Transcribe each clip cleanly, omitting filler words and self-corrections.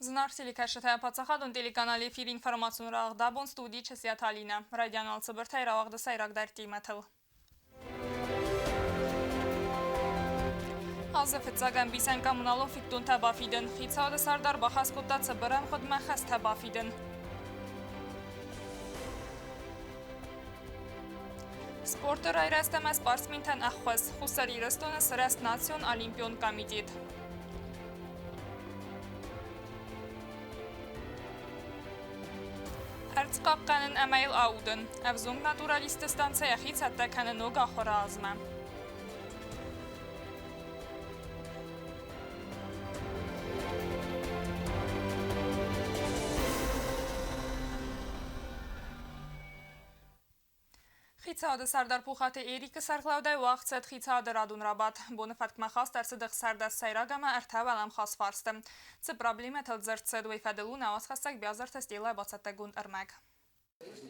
Зынаргъ телекӕсджытӕ, паддзахадон телеканал эфир информацион рӕгъ абон студийы Чысиаты Алинӕ. Райдиан алцыбыртӕй рауагъды сӕйрагдӕр темӕтыл. Азы фыццаг ӕмбисӕн коммуналон фиддонтӕ бафидын. Хицауады сӕрдар бахӕс кодта цыбыр ӕмгъуыдмӕ хӕстӕ бафидын. Спорты райрӕзт ӕмӕ спортсментӕн ӕххуыс. Хуссар Ирыстоны сырӕзт национ олимпион комитет. Ӕрдз хъахъхъӕнын ӕмӕ йыл аудын. Ӕвзонг натуралистты станцӕ йӕхи цӕттӕ кӕны ног ахуыры азмӕ. Хицауады сӕрдар Пухаты Эрикы сӕргълӕудӕй уагъд цыд хицауады радон рабадт. Боны фӕткмӕ хаст ӕрцыд ӕхсӕрдӕс сӕйраг ӕмӕ ӕртӕ уӕлӕмхас фарсты. Цы проблемӕтыл дзырд цыд, уый фӕдыл у нӕ уацхӕссӕг Биазырты Стеллӕ бацӕттӕгонд ӕрмӕг.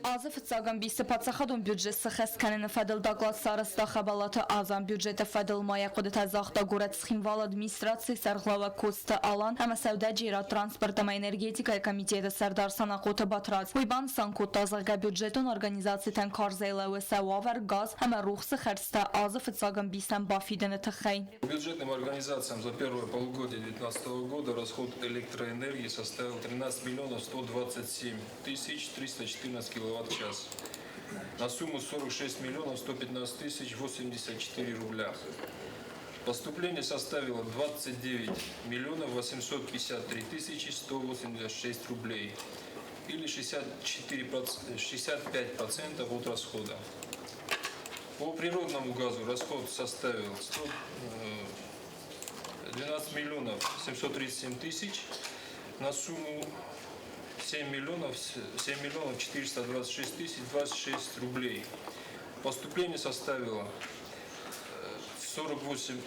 Азы фыццаг ӕмбисы паддзахадон бюджет сыхӕст кӕныны фӕдыл доклад сарӕзта Хӕбӕлаты Азам. Бюджеты фӕдыл ма йӕ хъуыдытӕ загъта горӕт Цхинвалы администрацийы сӕргълӕууӕг Коцты Алан ӕмӕ сӕудӕджерад, транспорт ӕмӕ энергетикӕйы комитеты сӕрдар Санахъоты Батрадз. Уый банысан кодта, зӕгъгӕ, бюджетон организацитӕн карзӕй лӕууы сӕ уавӕр газ ӕмӕ рухсы хӕрдзтӕ азы фыццаг ӕмбисӕн бафидыны тыххӕй. Бюджетным организациям за первое полугодие 2019 года расход электроэнергии составил 13 миллионов 127 тысяч 314 киловатт-час на сумму 46 миллионов 115 тысяч 84 рубля. Поступление составило 29 миллионов 853 тысячи 186 рублей или 65% от расхода. По природному газу расход составил 12 миллионов 737 тысяч на сумму 7 миллионов, 7 миллионов 426 тысяч 26 рублей. Поступление составило 48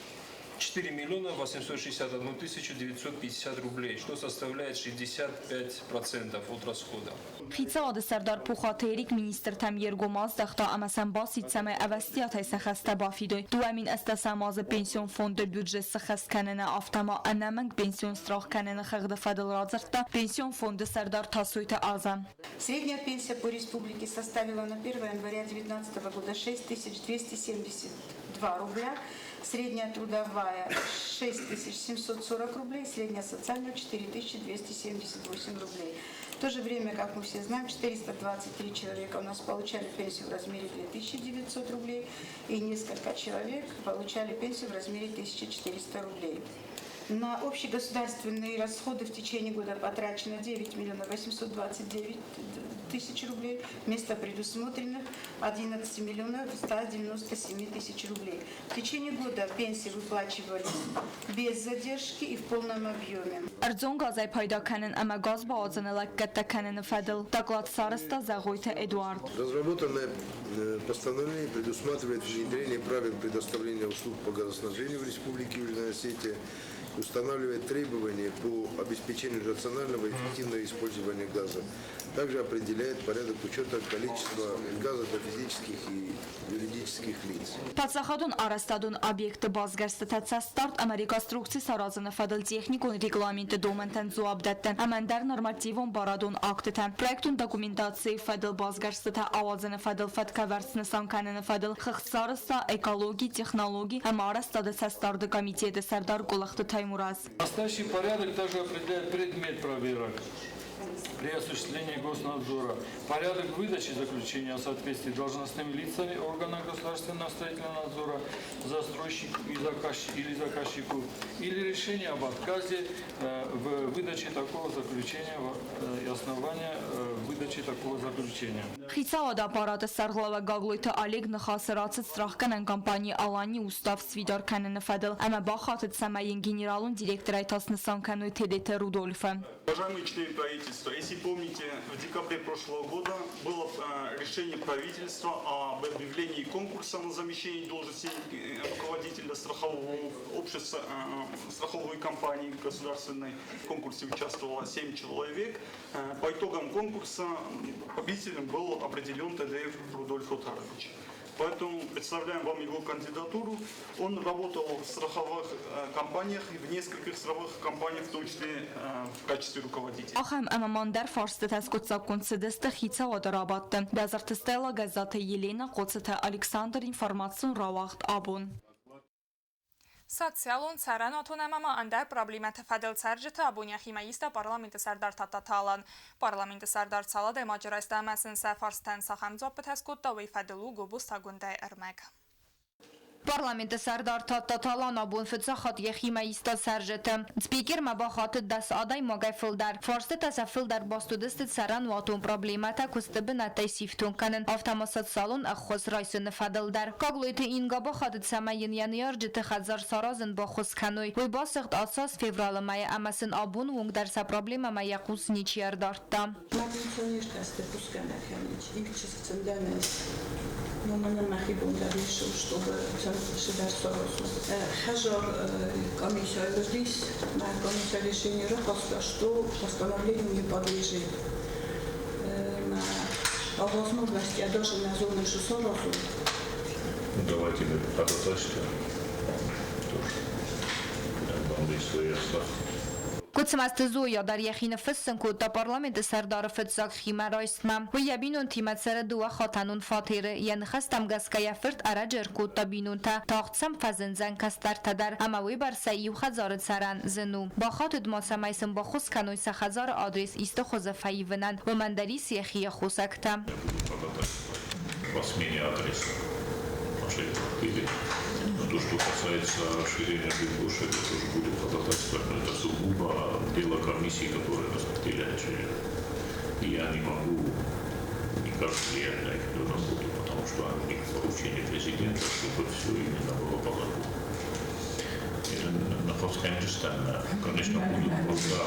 4 миллиона 861 тысячу 950 рублей, что составляет 65% от расхода. Хицауады сӕрдар Пухаты Эрик министртӕм йе ргом аздӕхта ӕмӕ сӕм басидт, цӕмӕй ӕвӕстиатӕй сӕ хӕстӕ бафидой. 2008 азы пенсион фонды бюджет сыххӕст кӕныны, афтӕ ма ӕнӕмӕнг пенсион страх кӕныны хыгъды фӕдыл радзырдта пенсион фонды сӕрдар Тасойты Азӕ. Средняя пенсия по республике составила на 1 января 2019 года 6272 рубля, средняя трудовая 6740 рублей, средняя социальная 4278 рублей. В то же время, как мы все знаем, 423 человека у нас получали пенсию в размере 2900 рублей и несколько человек получали пенсию в размере 1400 рублей. На общегосударственные расходы в течение года потрачено 9 миллионов 829 тысяч рублей вместо предусмотренных 11 миллионов 197 тысяч рублей. В течение года пенсии выплачивались без задержки и в полном объеме. Ӕрдзон газӕй пайда кӕнын ӕмӕ газ бауадзыны лӕггӕдтӕ кӕныны фӕдыл доклад сарӕзта Зӕгъойты Эдуард. Разработанное постановление предусматривает внедрение правил предоставления услуг по газоснабжению в Республике Южная Осетия, устанавливает требования по обеспечению рационального и эффективного использования газа. Также определяет порядок учета количества газа для физических и юридических лиц. Паддзахадон арӕзтадон объектты басгӕрстытӕ цӕстдард ӕмӕ реконструкци саразыны фӕдыл техникон регламенты домӕнтӕн дзуапп дӕттӕн ӕмӕ ӕндӕр нормативон барадон актытӕ, проектон документацийы фӕдыл басгӕрстытӕ ауадзыны фӕдыл фӕткӕвӕрд снысан кӕныны фӕдыл хыгъд сарӕзта экологи, технологи ӕмӕ арӕзтады цӕстдарды комитеты сӕрдар Къуылыхты Таймураз. Настоящий порядок также определяет предмет проверок при осуществлении госнадзора, порядок выдачи заключения о соответствии должностными лицами органа государственного строительного надзора, застройщику и заказчику, или заказчику, или решение об отказе в выдаче такого заключения и основания выдачи такого заключения. Хицауады аппараты сӕргълӕууӕг Гаглойты Олег ныхасы рацыд страхгӕнӕн компани «Алани» устав сфидар кӕныны фӕдыл ӕмӕ бахатыд, цӕмӕй йын генералон директорӕй та снысан кӕной Тедеты Рудольфы. Уважаемые члены правительства, если помните, в декабре прошлого года было решение правительства об объявлении конкурса на замещение должности руководителя страхового общества, страховой компании государственной. В конкурсе участвовало 7 человек. По итогам конкурса победителем был определен Тедеев Рудольф Отарович. Поэтому представляем вам его кандидатуру. Он работал в страховых компаниях, в нескольких страховых компаниях, в том числе в качестве руководителя. Ахӕм ӕмӕ ма ӕндӕр фарстытӕ скъуыддзаггонд цыдысты хицауады рабадты. Бязырты Стелла, Гӕззаты Елена, Хъоцыты Александр, информацион рауагъд Абон. Социалон, цӕрӕнуатон ӕмӕ ма ӕндӕр проблемӕты фӕдыл цӕрджыты абон йӕхимӕ иста парламенты сӕрдар Тадтаты Алан. Парламенты сӕрдар цал адӕймаджы райста ӕмӕ сын сӕ фарстытӕн цахӕм дзуаппытӕ скодта, уый фӕдыл у Гобозты Агуындӕйы ӕрмӕг. Парламенты сӕрдар Тадтаты Алан абон фыццаг хатт йӕхимӕ иста цӕрджыты. Спикермӕ бахатыд 10 адӕймагӕй фылдӕр. Фарстытӕ сӕ фылдӕр баст уыдысты цӕрӕнуатон проблемӕтӕ куысты бынӕттӕй сифтонг кӕнын, афтӕ ма социалон ӕххуыс райсыны фӕдыл дӕр. Гаглойты Инга бахатыд, цӕмӕй йын йӕ ныййарджыты хӕдзар саразын баххуыс кӕной. Уый басыгъд ацы аз февралы мӕйы ӕмӕ сын абон онг дӕр сӕ проблемӕмӕ йӕ хъус ничи ӕрдардта. Мӕ пенсионертӕ сты, кусгӕ нӕ кӕнынц, иу чызг сын дӕн ӕз. Но мӕнӕн мӕхи бон дӕр ницы у, чтобы цыдӕр саразон. Хӕдзар комиссия ӕвӕрд мӕ комиссия решение рахаста, что постановлению не подлежит. По возможности я даже на зону еще саразу. Ну, давайте мы ходатайствуем тоже. Вам свои оставьте. Гуыцмӕзты Зоя дӕр йӕхи ныффыссын кодта парламенты сӕрдары фыццаг химӕрайстмӕ. Уый йӕ бинонтимӕ цӕры дыууӕхатӕнон фатеры. Йӕ ныхӕстӕм гӕсгӕ йӕ фырт ӕрӕджы ӕркодта бинонтӕ. Тагъд сӕм фӕзындзӕн кӕстӕртӕ дӕр ӕмӕ уый бӕрцӕй иу хӕдзары цӕрӕн зын у. Бахатыд ма, цӕмӕй сын баххуыс кӕной сӕ хӕдзары адрес исты хуызы фӕивынӕн. Уымӕн дӕр ис йӕхи аххосӕгтӕ. По смене адреса вашей квартиры. Но то, что касается расширения жилплощади, тоже будем ходатайствовать, но это сугубо дело комиссии, которая распределяет жилье. И я не могу никак влиять на их работу, потому что у них поручение президента, чтобы все именно было по закону. Конечно, будут, да.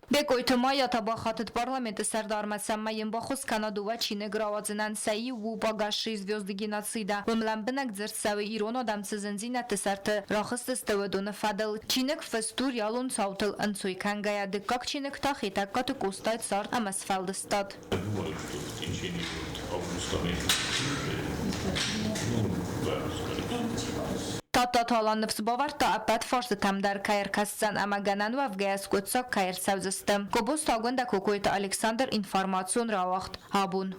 Бекъойты Майя та бахатыд парламенты сӕрдармӕ, цӕмӕй йын баххуыс кӕна дыууӕ чиныг рауадзынӕн. Сӕ иу у «Погасшие звезды геноцида». Уым лӕмбынӕг дзырд цӕуы, ирон адӕм цы зындзинӕдты сӕрты рахызтысты, уыдоны фӕдыл. Чиныг фыст у реалон цаутыл ӕнцой кӕнгӕйӕ. Дыккаг чиныг та Хетӕгкаты Къостайы цард ӕмӕ сфӕлдыстад. Я думаю, что в течение вот августа месяца, ну, да, скорее всего. Тадтаты Алан ныфс бавӕрдта, ӕппӕт фарстытӕм дӕр кӕй ӕркӕсдзӕн ӕмӕ гӕнӕн уӕвгӕйӕ скъуыддзаг кӕй ӕрцӕудзысты. Гобозты Агуындӕ, Кокойты Александр, информацион рауагъд Абон.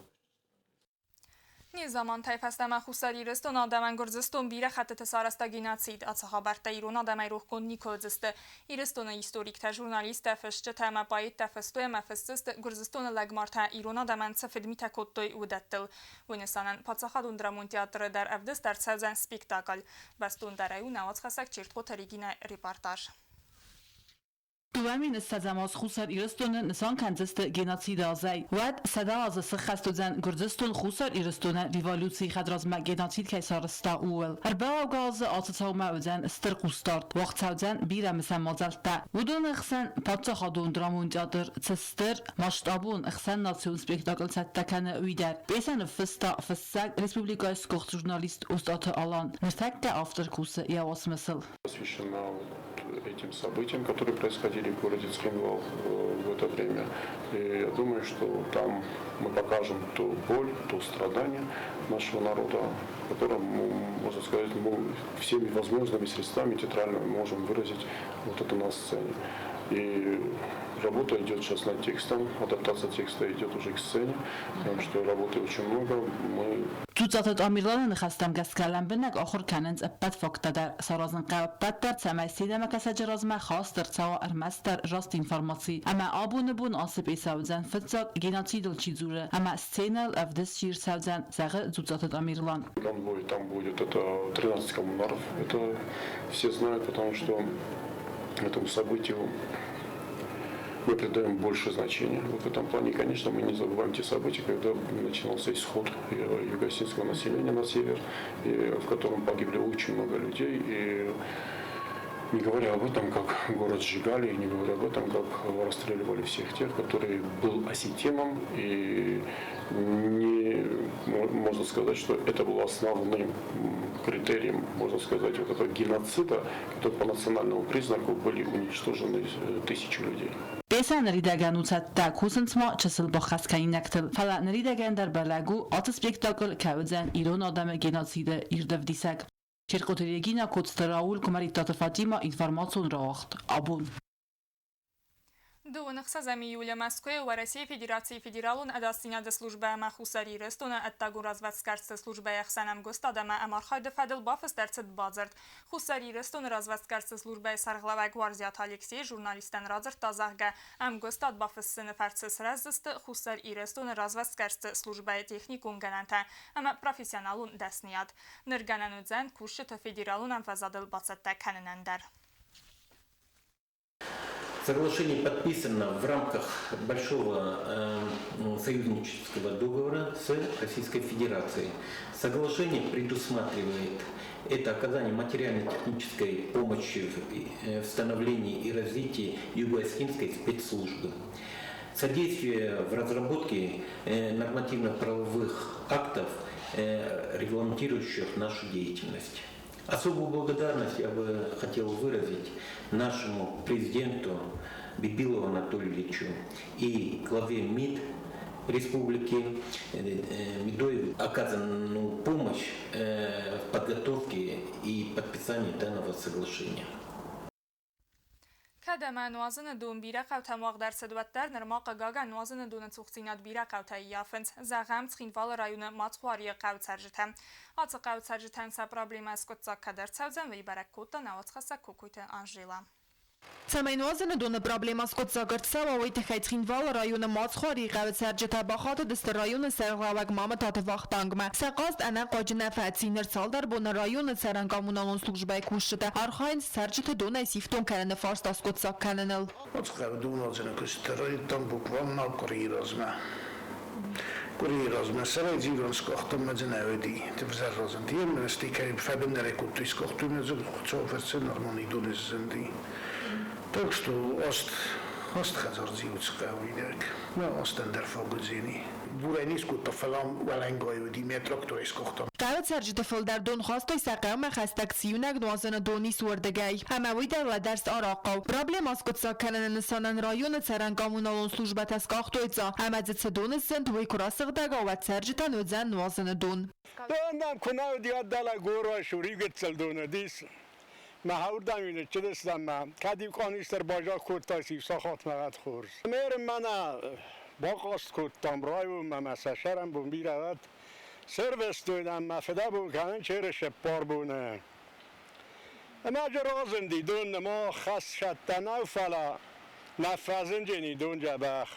Незамантӕй фӕстӕмӕ Хуссар Ирыстоны адӕмӕн Гуырдзыстон бирӕ хӕттыты сарӕзта геноцид. Ацы хабӕрттӕ ирон адӕмӕй рохгонд никуы уыдзысты. Ирыстоны историктӕ, журналисттӕ, фысджытӕ ӕмӕ поэттӕ фыстой ӕмӕ фысдзысты, Гуырдзыстоны лӕгмартӕ ирон адӕмӕн цы фыдмитӕ кодтой, уыдӕттыл. Уый нысанӕн паддзахадон драмон театры дӕр ӕвдыст ӕрцӕудзӕн спектакль. Бӕстондӕрӕй у нӕ уацхӕссӕг Чертхъоты Регинӕйы репортаж. 2020 аз Хуссар Ирыстоны нысан кӕндзысты геноциды азӕй. Уӕд 100 азы сыххӕст уыдзӕн, Гуырдзыстон Хуссар Ирыстоны революцийы хӕдразмӕ геноцид кӕй сарӕзта, ууыл. Ӕрбалӕугӕ азы ацы цаумӕ уыдзӕн стыр хъусдард, уагъд цӕудзӕн бирӕ мысӕн мадзӕлттӕ. Уыдоны хсӕн паддзахадон драмон театр цы стыр, масштабон ӕхсӕннацион спектакль цӕттӕ кӕны, уый дӕр. Пьесӕ ныффыста фыссӕг, республикӕйы сгуыхт журналист Остъаты Алан. Ныртӕккӕ автор кусы йӕ уацмысыл. Посвящена вот этим событиям, которые происходили в городе Цхинвал в это время. И я думаю, что там мы покажем ту боль, то страдание нашего народа, которое, можно сказать, мы всеми возможными средствами театральными можем выразить вот это на сцене. И работа идет сейчас над текстом, адаптация текста идет уже к сцене, потому что работы очень много. Мы Дзуццаты Тамерланы ныхӕстӕм гӕсгӕ лӕмбынӕг ахуыр кӕнынц ӕппӕт факттӕ дӕр. Саразын хъӕуы ӕппӕт дӕр, цӕмӕй сценӕмӕкӕсӕджы размӕ хаст ӕрцӕуа ӕрмӕстдӕр раст информаци. Ӕмӕ абоны бон ацы пьесӕ уыдзӕн фыццаг, геноцидыл чи дзуры, ӕмӕ сценӕйыл ӕвдыст чи рцӕудзӕн, зӕгъы Дзуццаты Тамерлан. Конвой там будет, это 13 коммунаров, это все знают, потому что этому событию мы придаем больше значения. Вот в этом плане, конечно, мы не забываем те события, когда начинался исход юго-осетинского населения на север, и в котором погибли очень много людей. И Не говоря об этом, как город сжигали, не говоря об этом, как расстреливали всех тех, которые был осетином. И не, можно сказать, что это было основным критерием, можно сказать, вот этого геноцида, который по национальному признаку были уничтожены тысячи людей. Пьесӕ ныридӕгӕн у цӕттӕ, кусынц ма чысыл баххӕсткӕнинӕгтыл. Фӕлӕ ныридӕгӕн дӕр бӕрӕг у, ацы спектакль кӕй уыдзӕн ирон адӕмы геноциды ирд ӕвдисӕг. Черкъоты Регинӕ, Коцты Рауль, Куымӕридтаты Фатимӕ, информацион рауагъд «Абон». Дыууын ӕхсӕзӕм июлы Мӕскуыйы Уӕрӕсейы Федерацийы Федералон ӕдасдзинады службӕ ӕмӕ Хуссар Ирыстоны ӕддагон развӕдсгӕрсты службӕйы ӕхсӕн ӕмгуыстад ӕмӕ ӕмархайды фӕдыл бафыст ӕрцыд бадзырд. Хуссар Ирыстоны развӕдсгӕрсты службӕйы сӕргълӕууӕг Уарзиаты Алексей журналисттӕн радзырдта, зӕгъгӕ, ӕмгуыстад бафыссыны фӕрцы сырӕздзысты Хуссар Ирыстоны развӕдсгӕрсты службӕйы техникон гӕнӕнтӕ ӕмӕ профессионалон дӕсныйад. Ныр гӕнӕн уыдзӕн кусджыты федералон ӕмвӕзадыл бацӕттӕ кӕнынӕн дӕр. Соглашение подписано в рамках большого союзнического договора с Российской Федерацией. Соглашение предусматривает это оказание материально-технической помощи в становлении и развитии Юго-Осетинской спецслужбы, содействие в разработке нормативно-правовых актов, регламентирующих нашу деятельность. Особую благодарность я бы хотел выразить нашему президенту Бибилову Анатолию Ильичу и главе МИД республики Медоеву оказанную помощь в подготовке и подписании данного соглашения. Кӕд ӕмӕ нуазыны дон бирӕ хъӕутӕм уагъд ӕрцыд, уӕддӕр нырма, хъыгагӕн, нуазыны доны цухдзинад бирӕ хъӕутӕ ӕййафынц. Зӕгъӕм, Цхинвалы районы Мацхуарийы хъӕуы цӕрджытӕ. Ацы хъӕуы цӕрджытӕн сӕ проблемӕ скъуыддзаг кӕд ӕрцӕудзӕн, уый бӕрӕг кодта нӕ уацхӕссӕг Кокойты Анжела. Цӕмӕй нуазыны доны проблемӕ скъуыддзаг ӕрцӕуа, уый тыххӕй Цхинвалы районы Мацхуарийы хъӕуы цӕрджытӕ бахатыдысты районы сӕргълӕууӕг Мамытаты Вахтангмӕ. Сӕ хъаст ӕнӕхъуаджы нӕ фӕци. Ныр цалдӕр боны районы цӕрӕн-коммуналон службӕйы кусджытӕ архайынц цӕрджыты донӕй сифтонг кӕныны фарста скъуыддзаг кӕныныл. Ацы хъӕуы донуадзӕны куыстытӕ райдыдтам буквально къуырийы размӕ. Къуырийы размӕ сӕрӕй дзилӕн скъахтам мӕ дзы нӕ уыди. Ӕвзӕр разынди ӕмӕ стӕй кӕй фӕбындӕрӕй кодтой, скъахтой мӕ дзы Хуыцауы фӕрцы нормальный доны сзынди. Так что аст хӕдзардзиуы цы хъӕуы идӕг, мӕ астӕн дӕр фаг уыдзӕни. Бурӕй не скодта, фӕлӕ уӕлӕнгай уыди, мӕ тракторӕй скъахтам. Хъӕуы цӕрджыты фылдӕр дон хастой сӕ хъӕумӕ хӕстӕг цы иунӕг нуазыны дон ис, уырдыгӕй. Ӕмӕ уый дӕр лӕдӕрст арахъхъау. Проблемӕ аскъуыддзаг кӕныны нысанӕн районы цӕрӕн-коммуналон службӕтӕ скъахтой цъа, ӕмӕ дзы цы дон сзынд, уый куы расыгъдӕга, уӕд цӕрджытӕн уыдзӕн нуазыны дон. Дон дам куы нӕ уыди, уӕд дӕлӕ горой сури гыццыл дон уыдис. Мӕ хауырдӕм ныццыдыстӕм мӕ кӕд-иу къанистр базаг кодта, иу сахатмӕ гъӕд хорз. Мерын мӕнӕ бахъаст кодтам районмӕ мӕ сӕ сӕрӕнбон бирӕ уӕд. Сервестой нӕм мӕ фыдӕбон кӕнын черысеппар боны. Ӕмӕ джы разынди дон нӕма хӕссӕттӕ нӕу, фӕлӕ нӕ фӕзынджени дон дзӕбӕх.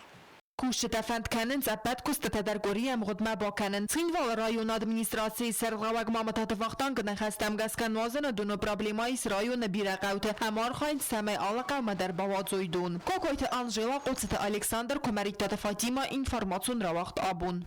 Кусджытӕ фӕнд кӕнынц ӕппӕт куыстытӕ дӕр къуырийы ӕмгъуыдмӕ бакӕнын. Цхинвалы районы администрацийы сӕргълӕууӕг Мамытаты Вахтангы ныхӕстӕм гӕсгӕ нуазыны доны проблемӕ ис районы бирӕ хъӕуты ӕмӕ архайынц, цӕмӕй алы хъӕумӕ дӕр бауадзой дон. Кокойты Анжела, Хъоцыты Александр, Куымӕридтаты Фатимӕ, информацион рауагъд «Абон».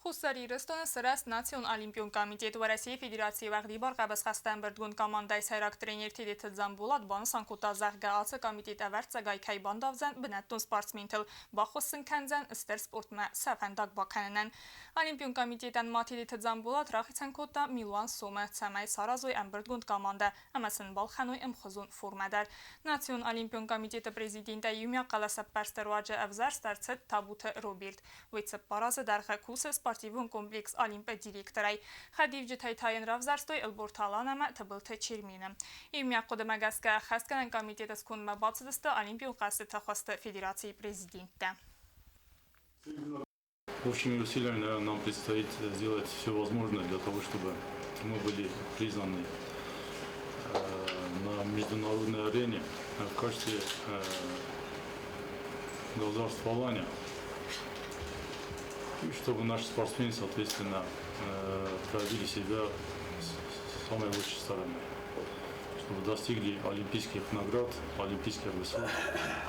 Хуссар Ирыстоны сырӕзт Национ олимпион комитет. Уӕрӕсейы Федерацийы уӕгъдибар хъӕбысхӕсты ӕмбырдгонд командӕйы сӕйраг тренер Тедеты Дзамболат банысан кодта, зӕгъгӕ, ацы комитет ӕвӕрццагӕй кӕй бандавдзӕн бынӕттон спортсментыл, баххуыс сын кӕндзӕн стыр спортмӕ сӕ фӕндаг бакӕнынӕн. Олимпион комитетӕн ма Тедеты Дзамболат рахицӕн кодта милуан сомы, цӕмӕй саразой ӕмбырдгонд командӕ ӕмӕ сын балхӕной ӕмхуызон формӕ дӕр. Национ олимпион комитеты президентӕй иумиаг хъӕлӕсӕппӕрсты руаджы ӕвзӕрст ӕрцыд Табуты Роберт. Уый 4 азы дӕргъы кусы спортивон комплекс «Олимп» директорӕй. Хӕдивджытӕй та йын равзӕрстой Ӕлборты Алан ӕмӕ Тыбылты Чермены. Иумиаг хъуыдымӕ гӕсгӕ ӕххӕстгӕнӕн комитеты скондмӕ бацыдысты Олимпион хъӕзтыты хуызты федерацийы президенттӕ. Общими усилиями, наверное, нам предстоит сделать все возможное для того, чтобы мы были признаны на международной арене в качестве государства Алания. И чтобы наши спортсмены, соответственно, проявили себя с самой лучшей стороны, чтобы достигли олимпийских наград, олимпийских высот.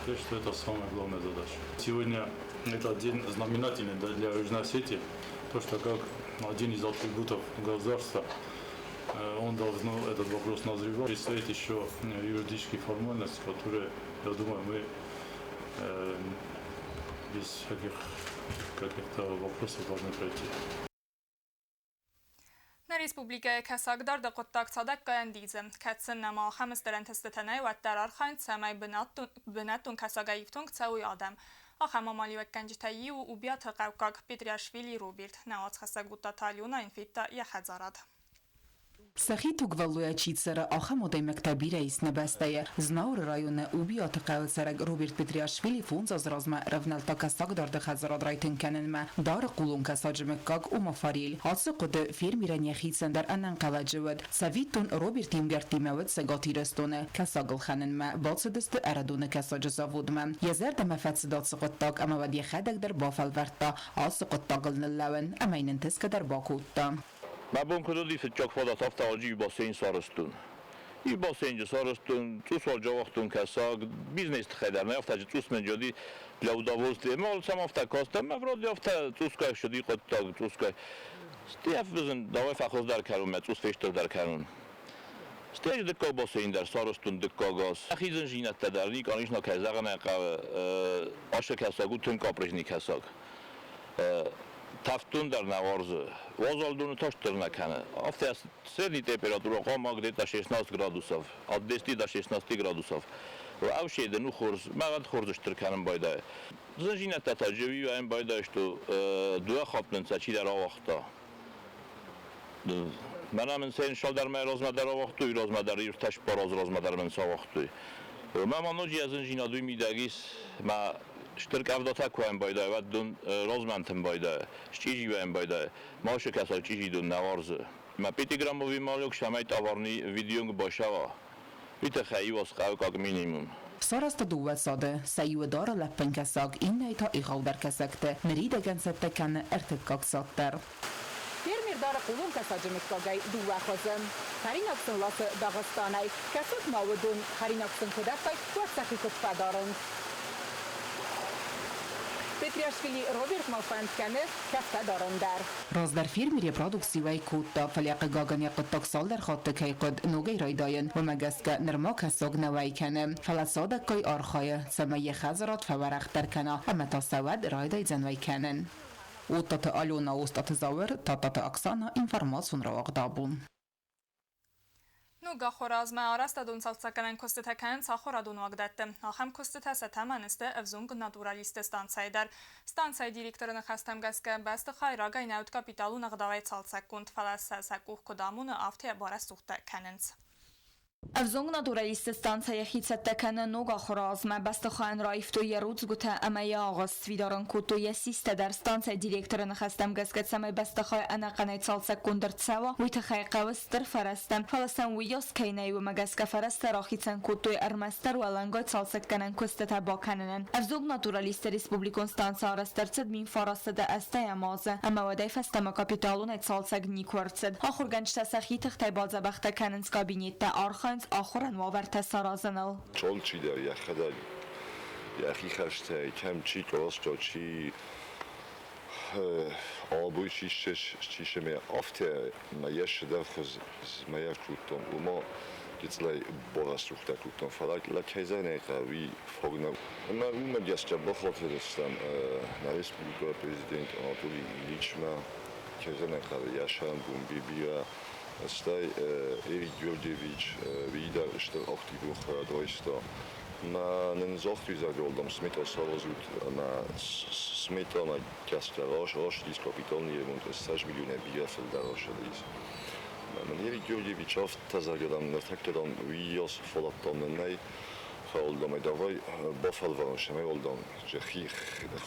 Я считаю, это самая главная задача. Сегодня это день знаменательный для Южной Осетии, то, что как один из атрибутов государства Он давно этот вопрос назревал. Предстоит еще юридические формальности, которые, я думаю, мы без всяких каких-то вопросов должны пройти. Нӕ республикӕйы кӕсагдарды хъуыддаг цадӕггай ӕндидзы. Кӕд сын нӕма ахӕм стыр ӕнтыстытӕ нӕй, уӕддӕр архайынц, цӕмӕй бынӕттон кӕсагӕй ифтонг цӕуой адӕм. Ахӕм амалиуӕггӕнджытӕй иу у Убиаты хъӕуккаг Петриашвили Роберт. Нӕ уацхӕссӕг Гуттаты Алена йын федта йӕ хӕдзарад. Сӕхи тугвӕллойӕ чи цӕры, ахӕм адӕймӕгтӕ бирӕ ис нӕ бӕстӕйы. Знауыры районы Убиаты хъӕуы цӕрӕг Роберт Петриашвили 5 азы размӕ рӕвнӕлдта кӕсагдарды хӕдзарад райтынг кӕнынмӕ. Дары хъулон кӕсаджы мыггаг, ома форель. Ацы хъуыды фермерӕн йӕхицӕн дӕр ӕнӕнхъӕлӕджы уыд. Цӕвиттон, Роберт йе мгӕрттимӕ уыд Цӕгат Ирыстоны. Кӕсаг ӕлхӕнынмӕ бацыдысты Ӕрыдоны кӕсаджы заводмӕ. Йӕ зӕрдӕмӕ фӕцыд ацы хъуыддаг ӕмӕ уӕд йӕхӕдӕг дӕр бафӕлвӕрдта ацы хъуыддагыл ныллӕууын ӕмӕ йын ӕнтысгӕ дӕр бакодта. Мӕ бон куыд уыди фыццаг фадат, афтӕ алчи иу бассейн сарӕзтон. Иу бассейнджы сарӕзтон, цъус уал ауагътон кӕсаг, бизнес тыххӕй дӕр нӕ, афтӕ цъус мын уыди для удовольствия. Ӕмӕ сӕм афтӕ кастӕн, ӕмӕ вроде афтӕ цъусгай ссыди хъуыддаг, цъусгай. Стӕй ӕфвызын, давай фӕхуыздӕр кӕнон, мӕ цъус фестырдӕр кӕнон. Стӕй дыккаг бассейн дӕр сарӕзтон дыккаг аз. Хизынзинӕдтӕ дӕр никъа кӕй зӕгъын ӕй хъӕуы, ашы кӕсаг у тынг капризный кӕсаг. Тӕвддон дӕр нӕ уарзы, уазал доны тас дӕр нӕ кӕны. Афтӕ средний температура хъуамӕ где-то 16 градусов, от 10 до 16 градусов. Ӕвседын у хорз, мӕгъӕд хорз стыр кӕнын байдайы. Зынзинӕдтӕ та джеуи байдайы, что дыууӕ хатт нын сӕ чидӕр ауагъта. Мӕнӕ мын сӕ цалдӕр мӕй размӕ дӕр ауагътой, размӕ дӕр 4 азы размӕ дӕр мын сӕ ауагътой. Мӕ ма ноджы йӕ зынзинад уый мидӕг ис, мӕ стыр къӕвдатӕ куы уайын байдайы, уӕд дон размӕнтын байдайы, счъизи уайын байдайы. Машы кӕсаг чъизи дон нӕ уарзы. Мӕ пятиграммовый малек цӕмӕй товарный видеонг басӕуа, уый тыххӕй иу аз хъӕуы как минимум. Сарӕзта дыууӕ цады, сӕ иуы дары лӕппын кӕсаг, иннӕйы та егъаудӕр кӕсӕгты. Ныридӕгӕн цӕттӕ кӕны ӕртыккаг цад дӕр. Фермер дары хъулон кӕсаджы мыггагӕй дыууӕ хуызы. Хӕринаг сын ласы Дагъыстанӕй. Кӕсут ма уыдон, хӕринаг сын куы дӕттай, уӕд сӕхи куыд фӕдарынц. Петриашвили Роберт ма фӕнд кӕны кӕфтӕ дарын дӕр. Раздӕр фермер йӕ продукци уӕй кодта, фӕлӕ хъыгагӕн йӕ хъуыддаг цалдӕр хатты кӕй хъуыд ногӕй райдайын, уымӕ гӕсгӕ нырма кӕсаг нӕ уӕй кӕны. Фӕлӕ цадӕггай архайы, цӕмӕй йӕ хӕдзарад фӕуӕрӕхдӕр кӕна ӕмӕ та сӕ уӕд райдайдзӕн уӕй кӕнын. Оттаты Алена, Остъаты Зауыр, Тадтаты Оксана, информацион рауагъд абон. Ног ахуыры азмӕ арӕзтадон цалцӕггӕнӕн куыстытӕ кӕнынц ахуырадон уагдӕтты. Ахӕм куыстытӕ сӕ тӕмӕны сты ӕвзонг натуралистты станцӕйы дӕр. Станцӕйы директоры ныхӕстӕм гӕсгӕ, бӕстыхай рагӕй нӕ уыд капиталон ӕгъдауӕй цалцӕггонд, фӕлӕ сӕ сӕ къух куыд амоны, афтӕ йӕ барӕсугъдтӕ кӕнынц. Ӕвзонг натуралистты станцӕ йӕхи цӕттӕ кӕны ног ахуыры азмӕ. Бӕстыхайӕн раивтой йӕ рудзгуытӕ ӕмӕ йӕ агъуыст, сфидар ын кодтой йӕ систӕ дӕр. Станцӕйы директоры ныхӕстӕм гӕсгӕ, цӕмӕй бӕстыхай ӕнӕхъӕнӕй цалцӕггонд ӕрцӕуа, уый тыххӕй хъӕуы стыр фӕрӕзтӕ. Фӕлӕ сӕм уыйас кӕй нӕй, уымӕ гӕсгӕ фӕрӕзтӕ рахицӕн кодтой ӕрмӕстдӕр уӕлӕнгай цалцӕггӕнӕн куыстытӕ бакӕнынӕн. Ӕвзонг натуралистты республикон станцӕ арӕзт ӕрцыд 1980 азы, ӕмӕ уӕдӕй фӕстӕмӕ капиталонӕй цалцӕг никуы ӕрцыд. Ахуыргӕнджытӕ сӕхи тыхтӕй бадзӕбӕхтӕ кӕнынц кабинеттӕ, архайынц ахуырӕн уавӕртӕ саразыныл. Алчидӕр йӕхӕдӕг йӕхи хӕстӕй кӕм чи къорста, чи абой чи ме афтӕ мӕ йӕ цыдӕр хуыз мӕ кодтон, уымӕ гыццылӕй барӕсугъдтӕ кодтон, фӕлӕ кӕй зӕгъын хъӕуы, фаг нӕу. Ӕмӕ уымӕ гӕсгӕ бахатыдыстӕм нӕ республикӕйы президент Анатолий Ильичмӕ, кӕй зӕгъын хъӕуы, йӕ сӕрӕнбон бирӕ, стӕй Эрик Георгиевич уый дӕр стыр активон хайад райста. Мӕ нын загътой, зӕгъгӕ, дам, смета саразут ӕмӕ сметамӕ гӕсгӕ рацыдис капиталный ремонт 20 миллионӕй бирӕ фылдӕр рацыдис. Мӕн Эрик Георгиевич афтӕ, зӕгъгӕ, дам, ныртӕккӕ, дам, уыйас фадӕттӕ нын нӕй, фӕлӕ, дам, давай бафӕлварӕм, цӕмӕй, дам,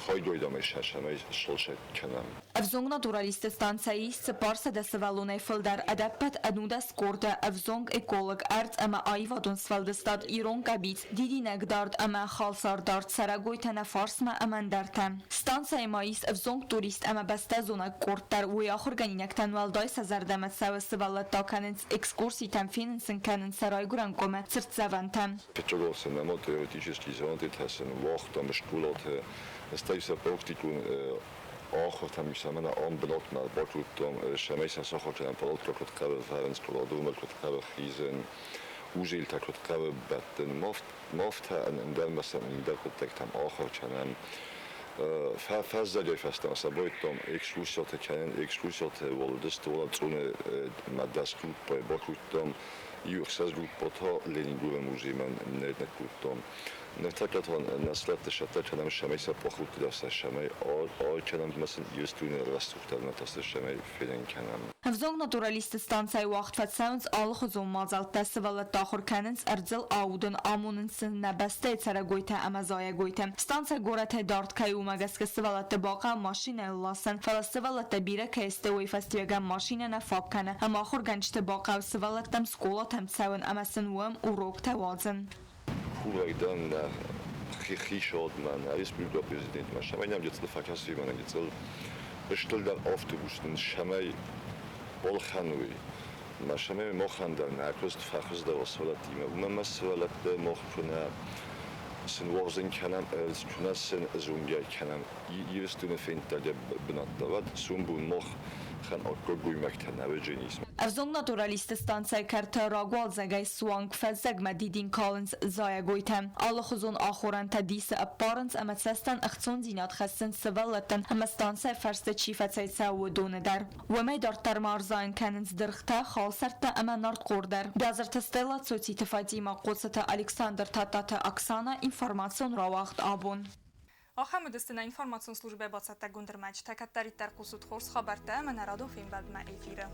хайгай, дам, цӕмӕй сфӕлсӕг кӕнӕм. Ӕвзонг натуралистты станцӕйы ис 400 сывӕллонӕй фылдӕр, ӕдӕппӕт 19 къорды, ӕвзонг эколог, ӕрдз ӕмӕ аивадон сфӕлдыстад, ирон къӕбиц, дидинӕгдард ӕмӕ халсардард, цӕрӕгойтӕ нӕ фарсмӕ ӕмӕ ӕндӕртӕ. Станцӕйы ма ис ӕвзонг турист ӕмӕ бӕстӕзонӕг къорд дӕр. Уый ахуыргӕнинӕгтӕн уӕлдай сӕ зӕрдӕмӕ цӕуы, сывӕллӕттӕ кӕнынц экскурситӕм, фенын сын кӕнынц сӕ райгуырӕн къуымы цыртдзӕвӕнтӕ. Фыццаг сын ӕмӕ теоретически зонӕнтӕ сын уагътам скъолаты, стӕй сӕ практикон. ахуыртӕм ис ӕмӕ ам бынатмӕ бакодтам, цӕмӕй сӕ сахуыр кӕнӕм палаткӕ куыд хъӕуы вӕрын, скъоладонмӕ куыд хъӕуы хизын, узелтӕ куыд хъӕуы бӕттын. Мафтӕ ӕндӕр ма сӕ ӕндӕр хъуыддӕгтӕм ахуыр кӕнӕм. Фӕззӕгӕй фӕстӕмӕ сӕ байдтам экскурсиятӕ кӕнын, экскурсиятӕ уӕлдысты, уӕлӕ Цъоны ма 10 группӕйы бакодтам, иу ӕхсӕз группӕ та Ленингоры музеймӕ нӕ кодтам. Ныртӕккӕ та нӕ слӕтты сӕттӕ кӕнӕм, цӕмӕй сӕ похудты дӕр сӕ цӕмӕй алкӕнӕм ӕмӕ сын Ирыстоны рӕсугъддӕр бынӕттӕ сӕ цӕмӕй фенын кӕнӕм. Ӕвзонг натуралистты станцӕйы уагъд фӕцӕуынц алыхуызон мадзӕлттӕ, сывӕллӕтты ахуыр кӕнынц ӕрдзыл аудын, амонынц сын нӕ бӕстӕйы цӕрӕгойтӕ ӕмӕ зайӕгойтӕ. Станцӕ горӕтӕй дард кӕй у, уымӕ гӕсгӕ сывӕллӕтты бахъӕуы машинӕйыл ласын, фӕлӕ сывӕллӕттӕ бирӕ кӕй сты, уый фӕстиуӕгӕн машинӕ нӕ фаг кӕны ӕмӕ ахуыргӕнджыты бахъӕуы сывӕллӕттӕм скъолатӕм цӕуын ӕмӕ сын уым уроктӕ уадзын. Курӕг дӕн нӕ хицауадмӕ, нӕ республикӕйы президентмӕ, цӕмӕй нӕм гыццыл фӕкӕсой мӕнӕ гыццыл стырдӕр автобус нын цӕмӕй балхӕной, ӕмӕ цӕмӕй махӕн дӕр нӕ куыст фӕхуыздӕр уа сывӕллӕттимӕ. Уымӕн ӕмӕ сывӕллӕтты мах куынӕ сын уарзын кӕнӕм, куынӕ сын зонгӕ кӕнӕм Ирыстоны фенддаг бынӕттӕ, уӕд сомбон махӕн аккаг гоймӕгтӕ нӕ уыдзӕнис. Ӕвзонг натуралистты станцӕйы кӕрты рагуалдзӕгӕй суанг фӕззӕгмӕ дидин калынц зайӕгойтӕ. Алыхуызон ахорӕнтӕ дисы ӕппарынц ӕмӕ цӕстӕн ӕхцондзинад хӕссынц сывӕллӕттӕн ӕмӕ станцӕйы фӕрсты чи фӕцӕйцӕуы, уыдоны дӕр. Уымӕй дарддӕр ма ӕрзайын кӕнынц дыргътӕ, халсӕрттӕ ӕмӕ нартхор дӕр. Бязырты Стелла, Цоциты Фатимӕ, Хъоцыты Александр, Тадтаты Оксана, информацион рауагъд абон. Ахӕм уыдысты нӕ информацион службӕйы бацӕттӕгонд ӕрмӕджытӕ. Кӕддӕриддӕр хъусут хорз хабӕрттӕ ӕмӕ нӕ радон фембӕлдмӕ эфиры.